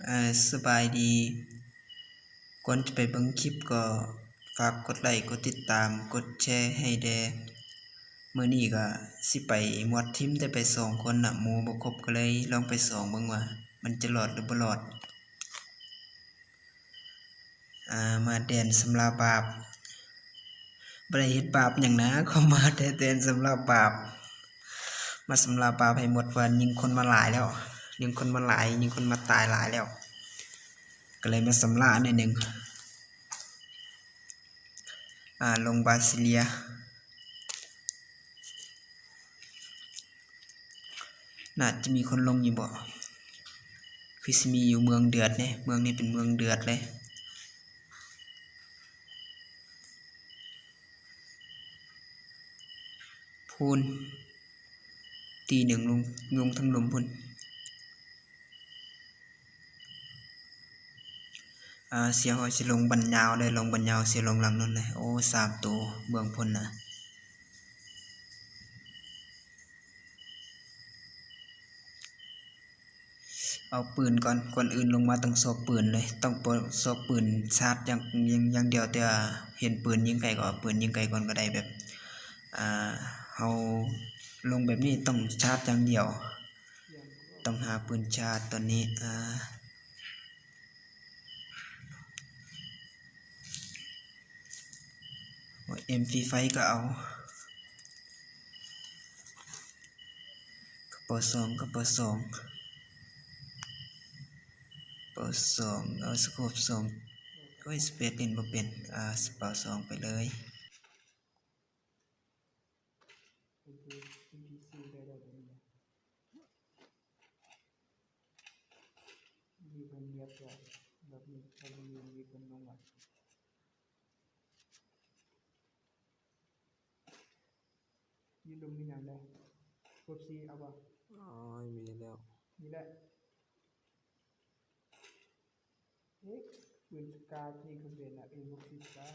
ເອີ ສະບາຍດີ. ກ່ອນຈະໄປເບິ່ງຄລິບກໍຝາກກົດໄລກ໌ ກົດຕິດຕາມ ກົດແຊໃຫ້ແດ່. ມື້ນີ້ກໍຊິໄປມອດທີມ ແຕ່ໄປສອງຄົນນະ ໝູ່ບໍ່ຄົບ ກໍເລີຍລອງໄປສ່ອງເບິ່ງວ່າມັນຈະລອດຫຼືບໍ່ລອດ. ອ່າ ມາແດນສຳລາບາບ. ບໍ່ໄດ້ເຮັດບາບຫຍັງນະ ກໍມາແຕ່ແດນສຳລາບາບ. ມາສຳລາບາບໃຫ້ໝົດ ເພາະວ່າຍິງຄົນມາຫຼາຍແລ້ວ, ຍິງຄົນມາຫຼາຍ, ຍິງຄົນມາຕາຍຫຼາຍແລ້ວ, ກໍເລີຍມາສຳລາໜ້ອຍໜຶ່ງ. ອ່າ ລົງບາຊິເລຍ. ໜ້າຈະມີຄົນລົງຢູ່ບໍ່? ຄືຊິມີຢູ່. ເມືອງເດືອດເດ້, ເມືອງນີ້ເປັນເມືອງເດືອດເລີຍ. ພຸ້ນ ຕີໜຶ່ງລົງ, ລົງທາງລຸ່ມພຸ້ນ. ອ່າ ສ່ຽວເຮົາຊິລົງບັນຍາວເດີ, ລົງບັນຍາວ ສ່ຽວລົງຫຼັງນັ້ນເລີຍ. ໂອ້ ສາມໂຕເບື້ອງພຸ້ນນະ. ເອົາປືນກ່ອນ, ກ່ອນອື່ນລົງມາຕ້ອງຊອກປືນເລີຍ, ຕ້ອງຊອກປືນຊາດຢ່າງ, ຢ່າງ, ຢ່າງດຽວ. ແຕ່ວ່າເຫັນປືນຍິງໄກກໍເອົາປືນຍິງໄກກ່ອນກໍໄດ້. ແບບ ອ່າ ເຮົາລົງແບບນີ້ຕ້ອງຊາດຢ່າງດຽວ, ຕ້ອງຫາປືນຊາດຕອນນີ້. ອ່າ ເອັມ ຟຣີໄຟ ກໍເອົາ. ກະເປົາສອງ, ກະເປົາສອງ, ກະເປົາສອງ, ເອົາສະໂຄບສອງ. ໂອ້ຍ ສະເປດຫຼິ້ນບໍ່ເປັນ. ອ່າ ກະເປົາສອງໄປເລີຍ. ເປັນ ເປັນ ເປັນ ພີ ຊີ ໄດ້ແລ້ວ ດຽວນີ້ນະ. ມີຄົນລຽບແລ້ວ ແບບນີ້ ເຂົາບໍ່ມີ ມີຄົນລົງວ່າ ຢູ່ລຸ່ມມີຫຍັງແດ່? ຫົກສິບສີ່ ເອົາບໍ່? ໂອ້ຍ ມີແລ້ວ ມີແລ້ວ. ເອີ ປືນສະກາທີ່ເຂົາເປັນນະ ເອັມຫົກສິບສາມ.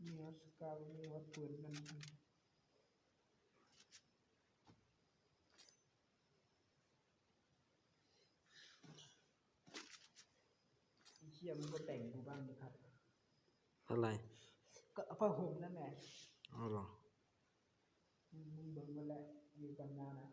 ມີຮອດສະກາ ມີຮອດປືນນັ້ນ. ເອີ ເຈົ້າ ມຶງບໍ່ແຕ່ງກູບ້າງເດີຄັບ. ອະໄລ? ກໍຜ້າຫົ່ມນັ້ນແຫຼະ. ເອົາລະ. ມຶງ ມຶງເບິ່ງໝົດແຫຼະ ຢູ່ກັນນານນະ.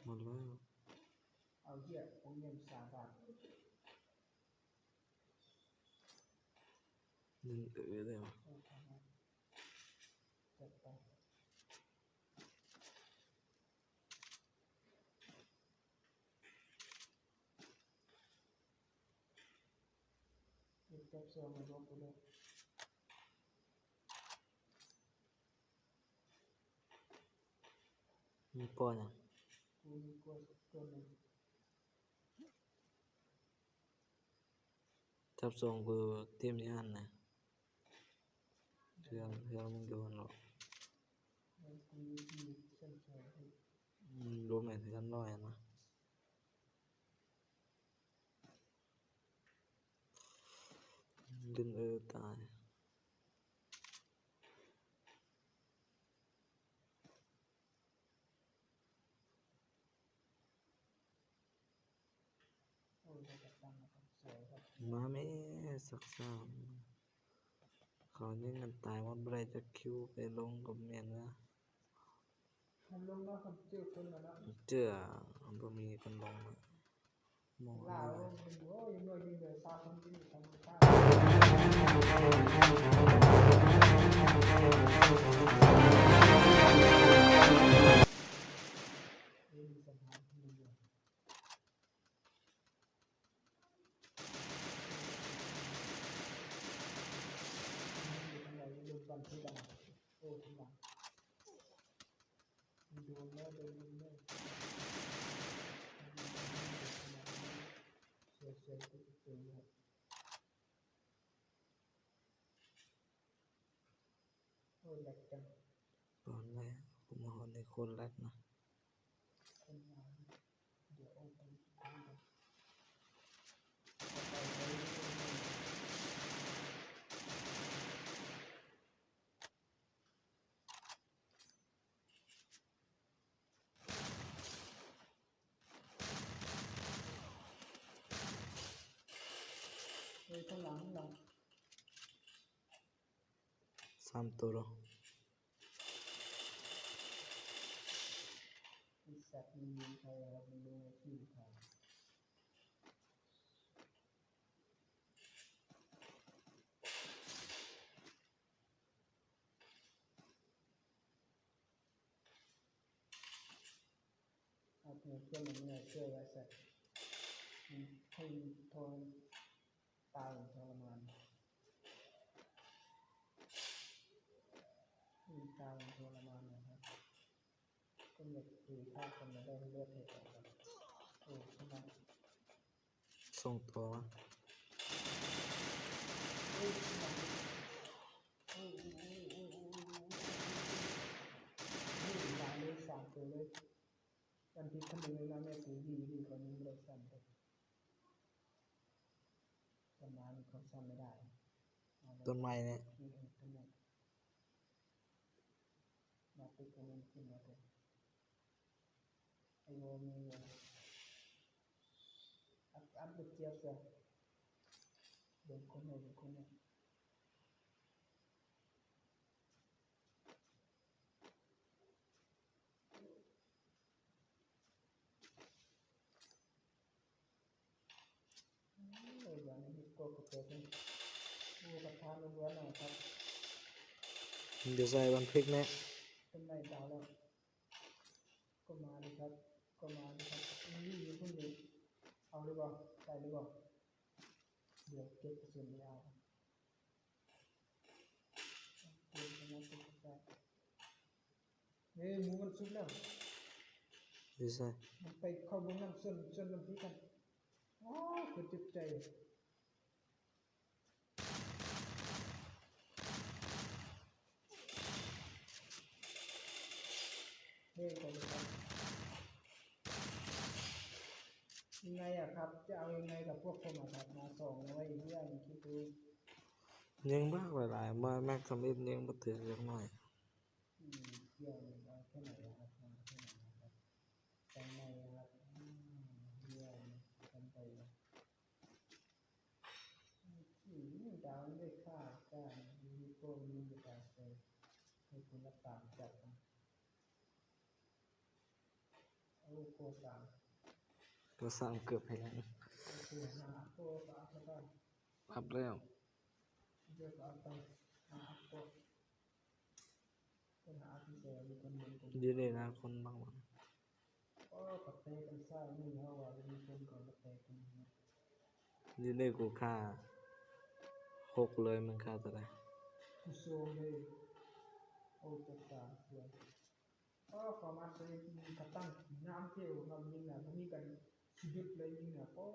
ໝົດແລ້ວ. ເອົາເຈົ້າ ໂຮງຮຽນສາມບາດ. ໜຶ່ງເອີແລ້ວ. ເອີ ຈັດໄປ. ເກັບຈັບສອງໃຫ້ບອກໄປເລີຍ. ມີປ້ອນຫຍັງ? ກູມີກ້ວຍຕົ້ນໜຶ່ງ. ຈັບສອງຄືເຕັມຢູ່ຫັ້ນນະ. ເຮືອນ ເຮືອນມັນຢູ່ຫັ້ນເນາະ. ອືມ ບໍ່ແມ່ນເຮືອນນ້ອຍຫັ້ນນະ. ດຶງເອີຕາຍ. ມາແມ່ ຊັກຊ້າ ເຂົາຍິງກັນຕາຍໝົດ ບໍ່ໄດ້ຈັກຄິວ ໄປລົງກໍແມ່ນວ່າ ເຈົ້າ ບໍ່ມີຄົນລົງ. ໂອ້ຍ ແລັກຈັງ. ຕອນແລກ ມາຮອດນີ້ໂຄດແລັກນະ. ຄົນງາມ ດຽວເອົາໄປ ເອົາໄປ ເອົາໄປ. ຂ້າງຫຼັງ ຂ້າງຫຼັງ ສາມໂຕເນາະ. ໄອ້ສັດ ມັນຍິງໃຜ ມັນຍິງທີ່ເຂົາ. ເອົາເພື່ອນມາຊ່ວຍວ່າຊັ້ນ ມັນຄົງທົນ ຕາຍຢ່າງທໍລະມານ ມັນຕາຍຢ່າງທໍລະມານນະຄັບ. ຄົນຢາກຖືພາກກັນມາແລກເລືອດໃຫ້ກັນ. ໂອ້ ຂະໜາດ ສອງຕົວ ໂອ້ຍ ໂອ້ຍ ຫຼາຍເລີຍ ສາມຕົວເລີຍ. ອັນທີ່ຄັນເບິ່ງໃນໜ້າແມ່ກູດີດີກວ່ານີ້ບໍ່ໄດ້ຊ້ຳເດ້. ປະມານນີ້ເຂົາຊ້ຳໄດ້. ຕົ້ນໄມ້ນີ້ ອືມ ຕົ້ນໄມ້ ມາຕິດກັນນີ້ຂຶ້ນມາເດີ. ໄອ້ໂງ່ມີຫຍັງ ອັບ ອັບລູກຈຽບຊະ. ເບິ່ງຄົນໃໝ່ ເບິ່ງຄົນໃໝ່. ໂອ້ຍ ບາດນີ້ກໍກະເຕີນ ໂອ້ ປະທານລ້ວນໆ ນະຄັບ. ມັນຈະໃສ່ບັນທຶກແນ່. ເປັນໄດ້ດາວແລ້ວ. ກໍມາດີຄັບ ກໍມາດີຄັບ. ນີ້ຢູ່ພຸ້ນເດ ເອົາເລີຍບໍ່? ໄປເລີຍບໍ່? ດຽວເກັບກະສຸນໄປເອົາ. ເອີ ໝູມັນສຸດແລ້ວ. ຢູ່ໃສ? ມັນໄປເຂົ້າເບິ່ງນຳ ສ່ວນ ສ່ວນນຳທີ່ກັນ. ໂອ້ ຄືເຈັບໃຈ. ເຮີ້ຍ ໄປເລີຍຄັບ. ຍັງໄງອະຄັບ ຈະເອົາຍັງໄງກັບພວກຄົນອະຄັບ ມາສອງໄວ້ເພື່ອນຄິດດູ. ຍິງບັກຫຼາຍໆ ມາແມັກທຳອິດຍິງບໍ່ຖືກຈັກໜ້ອຍ. ອືມ ດຽວນີ້ເອົາແຄ່ໄໝລະຄັບ ມາແຄ່ໄໝລະຄັບ ແຕ່ງໃໝລະຄັບ. ອືມ ດຽວນີ້ກັນໄປລະ. ອືມ ດາວໄດ້ຂ້າການ ມີໂກມີການເຊີ ໃຫ້ຄຸນລະຕາມຈັບ. ໂອ້ ໂກສາມ ໂກສາມເກືອບໃຫ້ແລ້ວ. ໂອເຄ ຫ້າ ໂກສາມ ອັບແລ້ວ ດຽວກໍອັບໄປ ຫ້າ ໂກ. ຢູ່ນີ້ນະ ຄົນບາງວັນ ໂອ້ ກະແຕກັນຊ້າຍນີ້ ເຮົາວ່າມີຄົນກໍກະແຕກັນ. ຢູ່ນີ້ກູຂ້າຫົກເລີຍ ມຶງຂ້າເທົ່າໃດ? ກູສອງເລີຍ. ໂອ້ ຈັດການສວຍ. ໂອ້ ຂໍມາໃສ່ກະຕັ້ງງາມເທ່ເນາະ ຍິງນະ ບໍ່ມີການສະດຸດເລີຍຍິງນະ. ໂອ້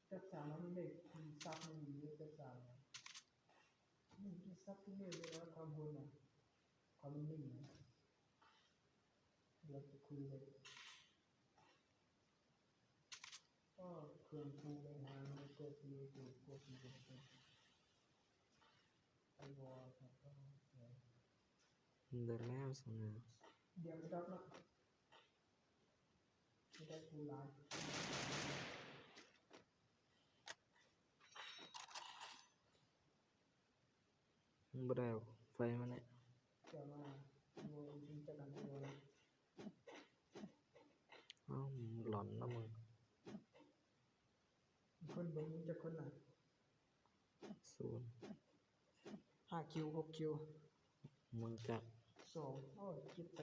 ຈັດສານມັນເລີຍ ສັບມັນເລີຍ ຈັດສານ. ອືມ ສັບທີ່ນີ້ເວລາຄວາມໂຫດນະ ຄວາມມັນນິ່ງນະ. ດຽວຈະຄຸຍເລີຍ. ໂອ້ ເຄື່ອງກູໄດ້ຫາ ເກີດມີກູ ກູຊິເປັນ ໄປບໍ່ ໄປບໍ່. ໄດ້ແລ້ວຊັ້ນນະ. ດຽວໄປດັບນະ ໄປດັບກູຫຼາຍ. ມັນບໍ່ໄດ້ເອົາໄຟມາແນ່. ເຈົ້າມາ ບໍ່ຮູ້ຈັກກັນເທື່ອນະ. ເອົ້າ ຫຼອນນະມຶງ. ຄົນເບິ່ງຈັກຄົນນະ? ສູນ. ຫ້າຄິວ ຫົກຄິວ. ມຶງຈັກ ສອງ. ໂອ້ຍ ເກັບໄປ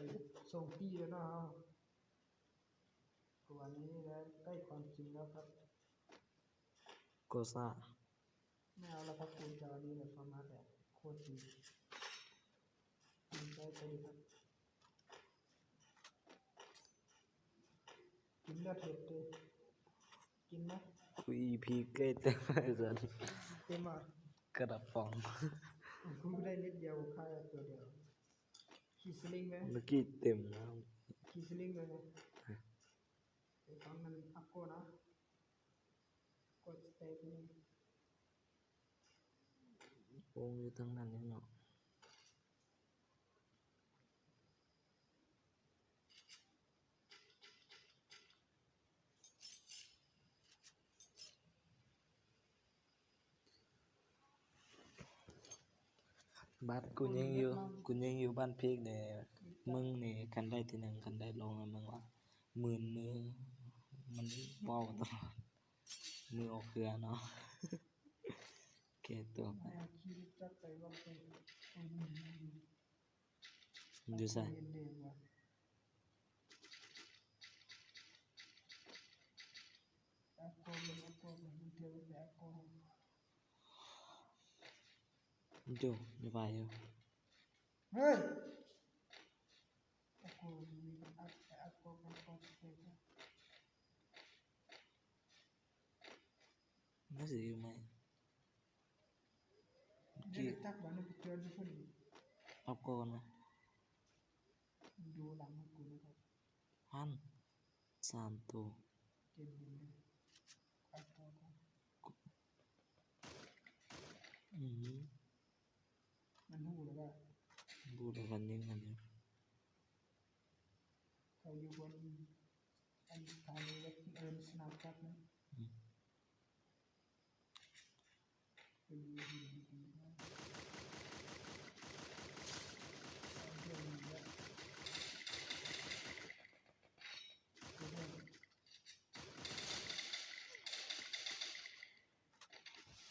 ສອງປີແລ້ວເນາະ. ກວ່ານີ້ແຫຼະ ໃກ້ຄວາມຈິງແລ້ວຄັບ. ໂກຊາ ແມ່ນແລ້ວຄັບ ກູຈະເອົານີ້ແຫຼະ ຄວາມຮັກແຫຼະ ໂຄດດີ. ກິນໄດ້ ໄປດີຄັບ. ກິນເລືອດເຫັດເດ້ ກິນນະ. ອີພີເກດ ເຕັມມາ ກະດາປອງ. ກູໄດ້ເມັດດຽວ ຂ້າຕົວດຽວ. ຂີ່ສະລິງໄດ້ ເມື່ອກີ້ເຕັມແລ້ວ. ຂີ່ສະລິງໄດ້ນະ. ໄປຝັ່ງນັ້ນອັບກ່ອນນະ. ກົດສະເຕກນີ້ ວົງຢູ່ທາງນັ້ນນີ້ເນາະ. ໂ ບາດກູຍິງຢູ່ ກູຍິງຢູ່ບ້ານພີກເດ້ ມຶງນີ້ຄັນໄດ້ທີໜຶ່ງ ຄັນໄດ້ລອງນະ ມຶງວ່າໝື່ນມື ມັນເວົ້າຕະຫຼອດ ມືອອກເຄືອເນາະ ແກ້ຕົວໄປ. ມັນຢູ່ໃສ? ມັນຢູ່ໃນໄຟຢູ່ ເຮີ້ຍ ມັນຊິຢູ່ໃໝ່ ເມື່ອກີ້ ຈັກວ່າມັນໄປເຈີຢູ່ພຸ້ນ ອັບກ່ອນນະ ຢູ່ຫຼັງໃຫ້ກູນະຄັບ ຫັ້ນ ສາມໂຕ ເກັບເງິນເດີ ອັບກ່ອນ ອື ມັນຮູ້ແລ້ວວ່າ ຮູ້ແລ້ວກັນຍິງກັນຢູ່ ເຂົາຢູ່ບົນ ອັນ ສະຖານີລົດ ເອີ ສະໜາມຈັກນະ ອື ເປັນຢູ່ດີໆ ເອົາເລື່ອງນີ້ແຫຼະ ເຮັດເອງ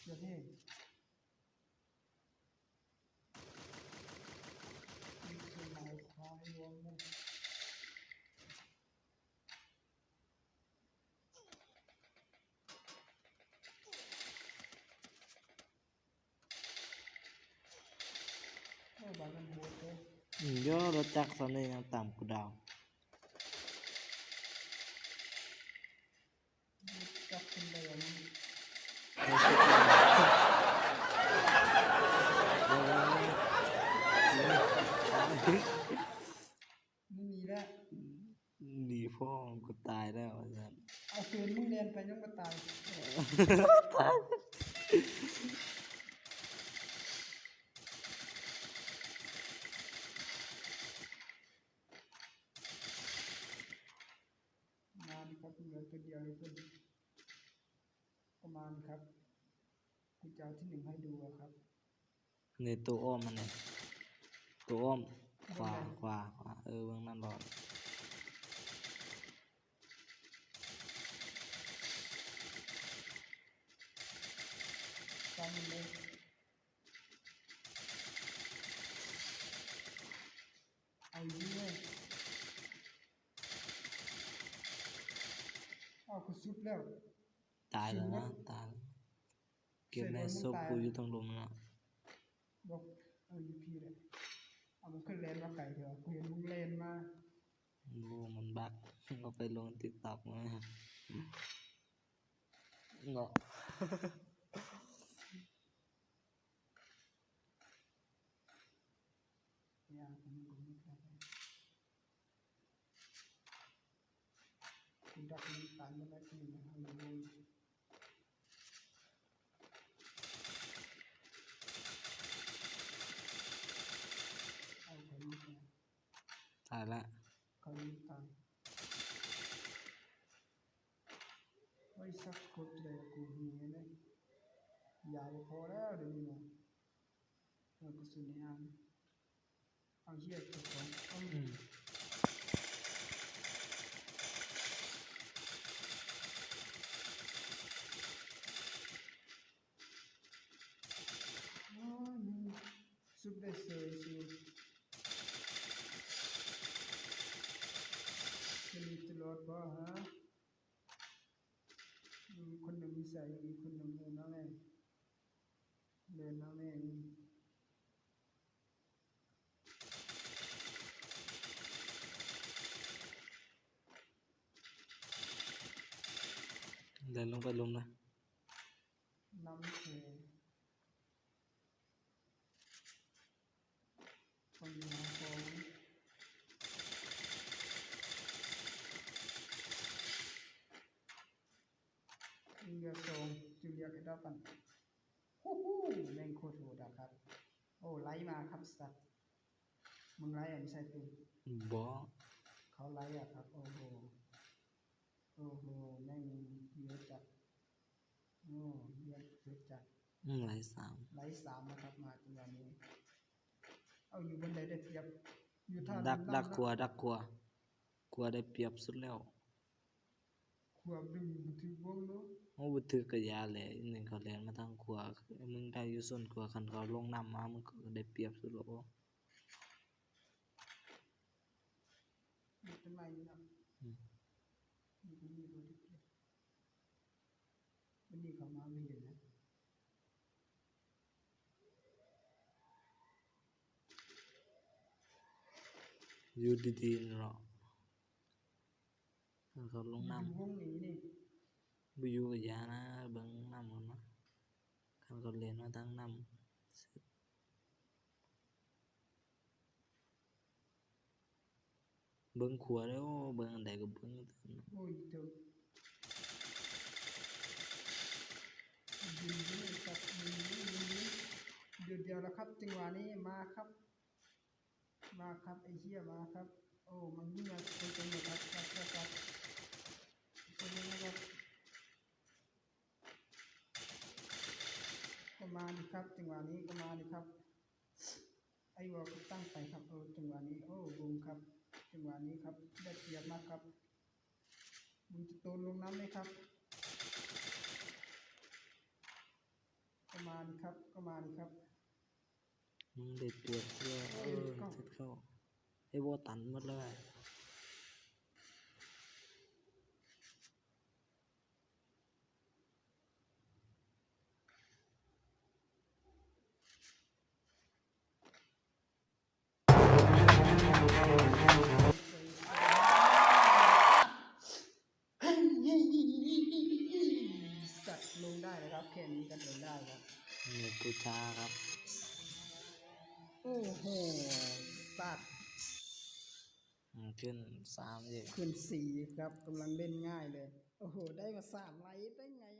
ເຮັດເອງ. ໂອ້ ບາດມັນໂຫດເດ້ ອືມ ເດີ ລົດຈັກສ່ຳນີ້ຍັງຕາມກູດາວ. ຈັບເປັນໄດອະມັນ ບໍ່ມີແລ້ວ ດີພໍ ກູຕາຍແລ້ວວ່າຊັ້ນ ເອົາເກີນ ມຶງແລ່ນໄປຍັງບໍ່ຕາຍ ຕາຍ. ມາດີຄັບ ເຫຼືອຕົວດຽວໃຫ້ເພິ່ນ ປະມານນີ້ຄັບ ກູຈະເອົາທີໜຶ່ງໃຫ້ດູເອົາຄັບ ນີ້ໂຕອ້ອມຫັ້ນແຫຼະ ໂຕອ້ອມ ເບິ່ງ ຂວາ ແມ່ນ ຂວາ ຂວາ ເອີ ເບິ່ງນັ້ນໂລດ ຕາມມັນເລີຍ. ເອົາຢູ່ເວີຍ ເອົາ ກູສຸດແລ້ວ ຕາຍແລ້ວນະ ຕາຍ ເກັບແນ່ ສົບກູຢູ່ທາງລຸ່ມນະ ບໍ່ ເອົາຢູ່ພີ້ແຫຼະ ເອົາ ມັນຄືແລ່ນມາໄກແທ້ ກູເຫັນມຶງແລ່ນມາ ບໍ່ ມັນບັກ ເອົາໄປລົງຕິກຕັອກມາເນາະ. ຕາຍລະ ເຂົາຍິງຕາຍ. ໂອ້ຍ ສັກກົດແລ້ວກູເຮເລີຍ ຢາບໍ່ພໍແລ້ວດຽວນີ້ນະ ເອົາກະສຸນໃຫ້ອ່ານ ເອົາເຫຍເຈົ້າຂອງ ອືມ ໂອ້ຍ ສຸດໄດ້ເສີຍຊິ ຈະມີຕະຫຼອດບໍ່ຫາ? ອືມ ຄົນໜຶ່ງຢູ່ໃສ? ອີກຄົນໜຶ່ງເດີນມາແລ້ວ ເດີນມາແລ້ວ ເດີນລົງໄປລຸ່ມນະ ນຳເຂ. ຄົນຢູ່ຫ້ອງສອງ ຍິງເຫຼືອສອງ ຈູລຽກເອັດດອບກັນ ໂອ້ໂຫ ແມ່ງໂຄດໂຫດອະຄັບ ໂອ້ ໄລ່ມາຄັບສັດ ມຶງໄລ່ອັນໃສ່ປືນ ບໍ່ ເຂົາໄລ່ອະຄັບ ໂອ້ໂຫ ໂອ້ໂຫ ແມ່ງເຫຼືອຈັດ. ໂອ້ ເລືອດເພິດຈັດ ອືມ ໄລ່ສາມ ໄລ່ສາມນະຄັບ ມາຈັງຫວະນີ້ ເອົາຢູ່ບ່ອນໃດໄດ້ປຽບ ຢູ່ທ່າ ດັກ ດັກຂວາ ດັກຂວາ ຂວາໄດ້ປຽບສຸດແລ້ວ. ຂວາດຶງບໍ່ຖືກວົງເນາະ. ໂອ້ ບໍ່ຖືກກະຢ່າແຫຼະ ນີ້ເຂົາແລ່ນມາທາງຂວາ ມຶງໄດ້ຢູ່ໂຊນຂວາ ຄັນເຂົາລົງນຳມາ ມຶງກະໄດ້ປຽບສຸດແລ້ວ. ເຮັດໃໝ່ເນາະ. ອືມ ນີ້ກະມີບໍ່ໄດ້ປຽບ ວັນນີ້ເຂົາມາເວນນະ ຢູ່ດີໆເນາະ. ຄັນເຂົາລົງນຳ ຢູ່ວົງນີ້ນີ້ ບໍ່ຢູ່ກະຢ່ານະ ເບິ່ງນຳກ່ອນນະ ຄັນເຂົາແລ່ນມາທາງນຳ. ເບິ່ງຂວາເດີ ເບິ່ງອັນໃດກະເບິ່ງ. ໂອ້ຍ ໂຕ ດຽວໆແລ້ວຄັບ ຈັງຫວະນີ້ມາຄັບ ມາຄັບ ເອເຊຍມາຄັບ. ໂອ້ ມັນຍິງມາຕົງໆເລີຍຄັບ ຄັບ ຄັບ ຄັບ ກະມາດີຄັບ ຈັງຫວະນີ້ກະມາດີຄັບ. ໄອ້ວໍກະຕັ້ງໄປຄັບ. ໂອ້ ຈັງຫວະນີ້ ໂອ້ ບຸ້ມຄັບ ຈັງຫວະນີ້ຄັບ ໄດ້ປຽບມາກຄັບ. ບຸ້ມຈະໂຕນລົງນຳເລີຍຄັບ ກະມາດີຄັບ ກະມາດີຄັບ. ມັນໄດ້ປຽບເທື່ອ ເອີ ເອີ ເຈັດເກົ້າ ເຂົ້າ ໄອ້ວໍຕັນໝົດເລີຍ. ສັດ ລົງໄດ້ແລ້ວຄັບ ແຄ່ນີ້ກະລົງໄດ້ແລ້ວ. ເນດປູຊາຄັບ ໂອ້ໂຫ ສັດ ອືມ ຂຶ້ນສາມເລີຍ ຂຶ້ນສີ່ຄັບ ກຳລັງເຫຼັ້ນງ່າຍເລີຍ. ໂອ້ໂຫ ໄດ້ມາສາມໄລ ໄດ້ໄງ?